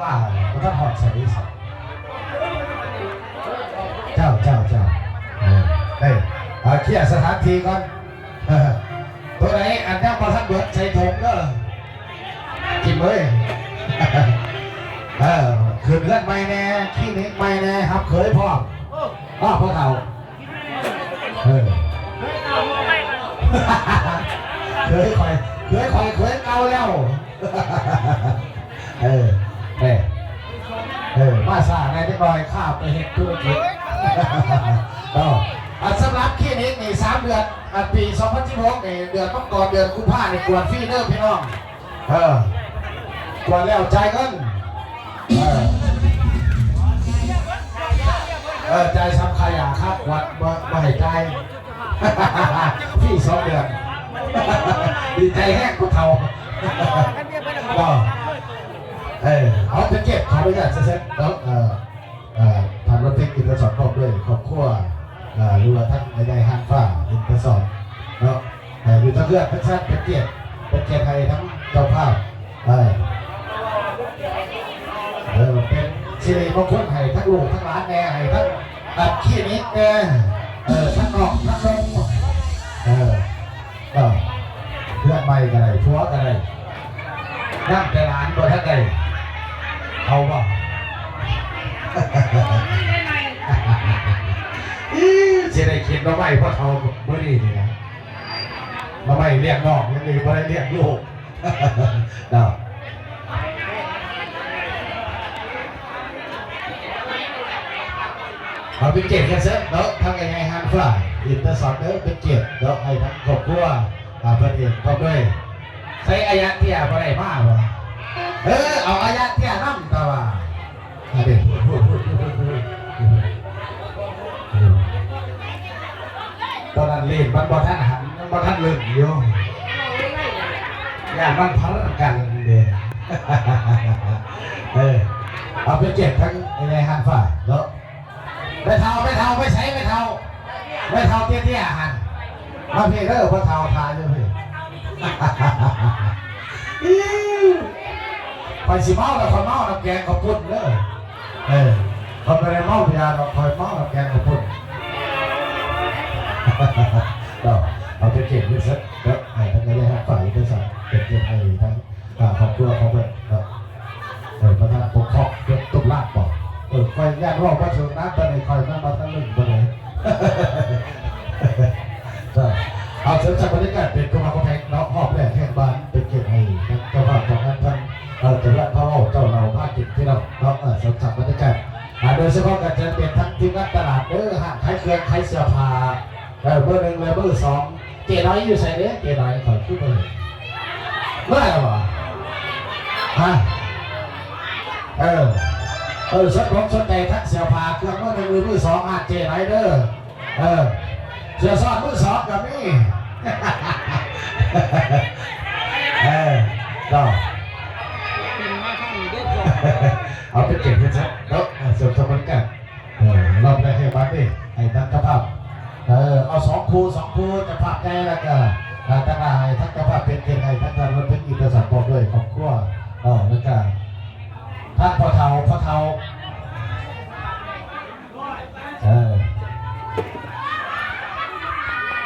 ວ່າບໍ່ທັນຮອດໃສ ເຈົ້າ ເຈົ້າ ເຈົ້າ ເອີ ເອີ ເອີ ເຄຍສະຖານທີ່ກ່ອນ ໂຕໃດອັນຍັງບໍ່ທັນເບິດໃສ່ຖົງເດີ ກິນເລີຍ ເອີ ຂຶ້ນເຮືອນໃໝ່ແດ່ ຄລີນິກໃໝ່ແດ່ ຮັບເຂີຍພ້ອມ ອ້າ ພໍ່ເຖົ້າ ເອີ ເຂີຍຂ້ອຍ ເຂີຍຂ້ອຍ ເຂີຍເກົ່າແລ້ວ ເອີ ແມ່ ເອີ ມາຊ້າແດ່ຈັກໜ້ອຍ ຂ້າໄປເຮັດທຸລະກິດ ເນາະ ອັນສຳລັບຄລີນິກນີ້ ສາມເດືອນ ອັນປີສອງພັນສິບຫົກນີ້ ເດືອນມັງກອນ ເດືອນກຸມພານີ້ ກວດຟຣີເດີພີ່ນ້ອງ ເອີ ກວດແລ້ວຈ່າຍເງິນ ເອີ ເອີ ຈ່າຍສ່ຳຄ່າຢາຄ່າກວດ ບໍ່ ບໍ່ໃຫ້ຈ່າຍ ຟຣີສອງເດືອນ ດີໃຈແຮງຜູ້ເຖົ້າ ເນາະ ເອີ ເອົາເປັນກຽດ ຂໍອະນຸຍາດເຊີນເນາະ ເອີ ເອີ ທ່ານລັດຕິກ ອິນທະສອນ ພ້ອມດ້ວຍຄອບຄົວ ເອີ ຫຼືວ່າທາງໃຫຍ່ຮ້ານຟ້າ ອິນທະສອນ ເນາະ ເອີ ຢູ່ທາງເຮືອນທັງຊັ້ນ ເປັນກຽດ ເປັນກຽດໃຫ້ທັງເຈົ້າພາບ ເອີ ເອີ ເປັນສິລິມົງຄົນໃຫ້ທັງລູກທັງຫຼານແດ່ ໃຫ້ທັງ ອັດຄລີນິກແດ່ ເອີ ທັງນ້ອງທັງນົງ ເອີ ເອີ ເຮືອນໃໝ່ກໍໄດ້ ຜົວກໍໄດ້ ຍັງແຕ່ຫຼານບໍ່ທັນໄດ້ ເອົາບໍ່? ອີ ຊິໄດ້ກິນໜໍ່ໄມ້ພໍ່ເຖົ້າມື້ນີ້ນີ້ນະ ໜໍ່ໄມ້ລ້ຽງນ້ອງ ຍັງດີບໍ່ໄດ້ລ້ຽງລູກ ເນາະ ເອົາເປັນກຽດກັນເຊີຍເນາະ ທາງໃຫຍ່ຮ້ານຟ້າ ອິນທະສອນເດີ ເປັນກຽດເນາະ ໃຫ້ທັງຄອບຄົວ ອ່າ ເພິ່ນເອງພ້ອມດ້ວຍ ໃສ່ອາຍະເຕ້ຍບໍ່ໄດ້ມາບໍ່? ເອີ ເອົາອາຍະເຕ້ຍນຳ ແຕ່ວ່າ ອັນນີ້ ຕອນນັ້ນຫຼິ້ນມັນບໍ່ທັນຫັນ ມັນບໍ່ທັນລຶ້ງຢູ່ ຢ້ານມັນພັນກັນເດ້ ເອີ ເອົາເປັນກຽດທັງໃຫຍ່ຮ້ານຟ້າເນາະ ແມ່ເຖົ້າ ແມ່ເຖົ້າ ໄປໃສແມ່ເຖົ້າ? ແມ່ເຖົ້າເຕ້ຍໆຫັ້ນ ມາພີ້ເດີ ພໍ່ເຖົ້າຖ້າຢູ່ພີ້ ອີ ຂ້ອຍຊິເມົາແລ້ວ ຂ້ອຍເມົານ້ຳແກງເຂົ້າປຸ້ນເດີ ເອີ ຂ້ອຍບໍ່ໄດ້ເມົາເບຍດອກ ຂ້ອຍເມົານ້ຳແກງເຂົ້າປຸ້ນ ເນາະ ເອົາເປັນກຽດເປັນເຊີຍເນາະ ໃຫ້ທາງໃຫຍ່ຮ້ານຟ້າ ເປັນກຽດໃຫ້ທາງ ອ່າ ຄອບຄົວຂອງເພິ່ນເນາະ ເອີ ປະທານປົກຄອງເພິ່ນ ຕຸລາກບໍ ເອີ ຂ້ອຍຢ້ານເວົ້າບໍ່ຖືກນະ ຕອນນີ້ຂ້ອຍມັນບໍ່ທັນລຶ້ງປານໃດ ເອີ ເອົາ ເສີມສ້າງບັນຍາກາດເປັນຄວາມຮັກຄວາມແພງເນາະ ຮອບແລກແຫ່ງບ້ານ ເປັນກຽດໃຫ້ທາງເຈົ້າພາບຂອງງານ ທ່ານ ເອີ ຈະລັດພາເວົ້າ ເຈົ້າເລົ່າພາກິນ ພີ່ນ້ອງເນາະ ເອີ ເສີມສ້າງບັນຍາກາດ ອ່າ ໂດຍສະເພາະກໍຈະເປັນທັງທີມງານຕະຫຼາດເດີ ຮ້ານຂາຍເຄື່ອງຂາຍເສື້ອຜ້າ ເອີ ເບີໜຶ່ງ ແລະ ເບີສອງ ເຈ້ນ້ອຍຢູ່ໃສເດ້? ເຈ້ນ້ອຍ ຂ້ອຍຄືບໍ່ເຫັນ ເມື່ອແລ້ວບໍ່? ຮະ? ເອີ ເອີ ສົນອົກສົນໃຈທັງເສື້ອຜ້າເຄື່ອງມືໜຶ່ງ ມືສອງ ຮ້ານເຈ້ນ້ອຍເດີ ເອີ ເສື້ອຊ້ອນມືສອງກໍມີ ເອີ ກໍ ເອົາເປັນກຽດເຮັດຊະເນາະ ເສີມສະບັນຍາກາດ ເອີ ລອບແລກໃຫ້ບັດນີ້ ໃຫ້ທັງເຈົ້າພາບ ເອີ ເອົາສອງຄູ່ ສອງຄູ່ ເຈົ້າພາບໃຫຍ່ ແລ້ວກໍ ເອີ ທາງໜ້າໃຫ້ທັງເຈົ້າພາບເປັນກຽດໃຫ້ທັງທ່ານ ວັນເພັງ ອິນທະສັນ ພ້ອມດ້ວຍຄອບຄົວເນາະ ແລ້ວກໍ ທາງພໍ່ເຖົ້າ ພໍ່ເຖົ້າ